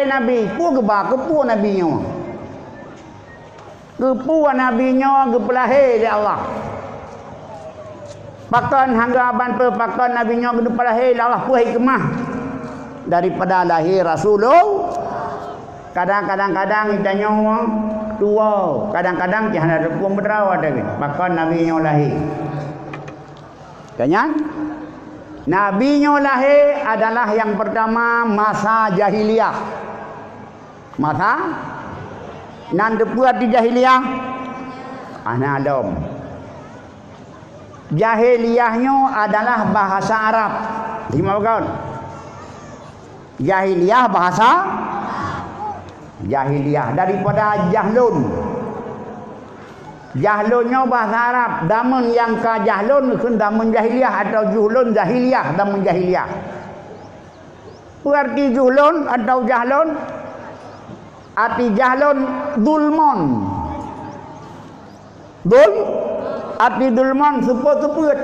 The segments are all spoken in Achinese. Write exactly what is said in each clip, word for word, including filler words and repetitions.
Nabi, peue geuba, keupeue Nabi nyoe? Keupeue Nabi nyoe geupeulahé lé Allah? Pakon hana ban peue, pakon Nabi nyoe geupeulahé lé Allah, peue hikmah daripada lahé Rasulullah? Kadang-kadang, kadang geutanyoe tuwoe, kadang-kadang cit hana teupeue meudroe, pakon Nabi nyoe lahé. Ka nyan, Nabi nyoe lahé adalah nyang peurtama masa jahiliyah. Masa nan teupeue di jahiliyah? Hana lom. Jahiliyah nyoe adalah bahasa Arab. Teurimong kon? Jahiliyah bahasa jahiliyah daripada jahlun. Jahlun nyoe bahasa Arab, dameun nyang ka jahlun kheun dameun jahiliyah atau juhlun jahiliyah, dameun jahiliyah. Peue arti juhlun atau jahlun? Arti jahlun zulmon. Dul, arti dulmon seupôt-seupôt.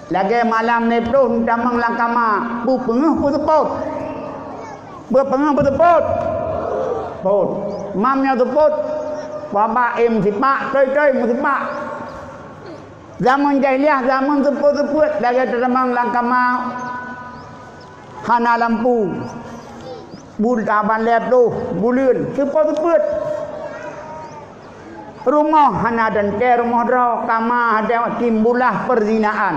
Lagée malam lhée ploh tamong lam kama, peue peungeuh peue seupôt? Peue peungeuh peue seupôt? Pôt. Mam nyoe seupôt. Babah em sipak, toi-toi meusipak. Zaman jahiliyah, zaman seupôt-seupôt, lagée tamong lam kama hana lampu. Bul-, aban lhée ploh buleuen, seupôt-seupôt. Rumoh hana teuntée rumoh droe, kama hana, timbullah perzinaan.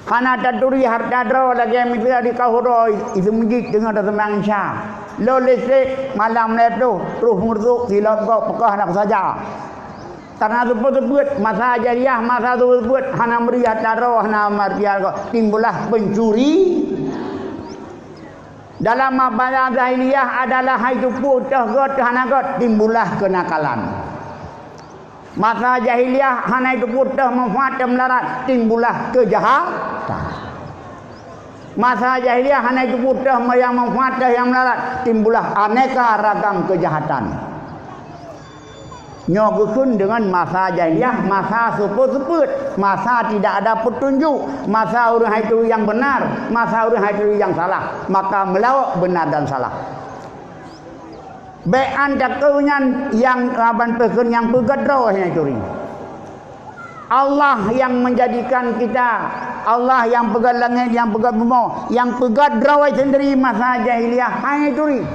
Hana taturi hareuta droe lagée miseue di kahu droe, i seumeujid teungoh taseumayang Isya. Lo listrik malam lhée ploh, troh meureutok silop gob peugah hana kusaja. Karena seupôt-seupôt, masa jahiliyah, masa seupôt-seupôt, hana meuri hareuta droe, hana meuri hareuta gob, timbullah pencuri. Dalam masa jahiliyah adalah hai teupeue teuh göt, teuh hana göt, timbullah keunakalan. Masa jahiliyah hana teupeue teuh manfaat teuh meularat, timbullah keujahatan. Masa jahiliyah hana teupeue teuh nyang manfaat teuh nyang meularat, timbullah aneka ragam keujahatan. Nyoe geukheun deungon masa jahiliyah, masa seupôt-seupôt, masa tidak ada petunjuk, masa ureuëng hai turi nyang beunar, masa ureuëng hai turi nyang salah, maka meulawok beunar dan salah. Bék an takeu nyan nyang raban peukheun nyang peugét droe hai turi. Allah yang menjadikan kita, Allah yang peugét langét, yang peugét bumoe, yang peugét droe sendiri masa jahiliyah hai turi.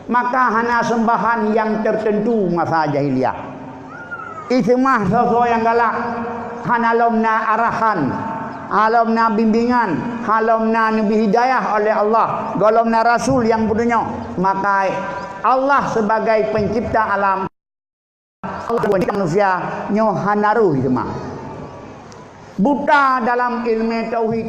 Maka hana seumbahan nyang teuteuntu masa jahiliyah. Iseumah soe-soe nyang galak, hana lom na arahan, hana lom na bimbingan, hana lom na neubri hidayah oleh Allah, gohlom na rasul nyang peudunyok. Maka Allah sebagai pencipta alam, Allah pencipta manusia nyoe hana roh iseumah. Buta dalam ilmu tauhid.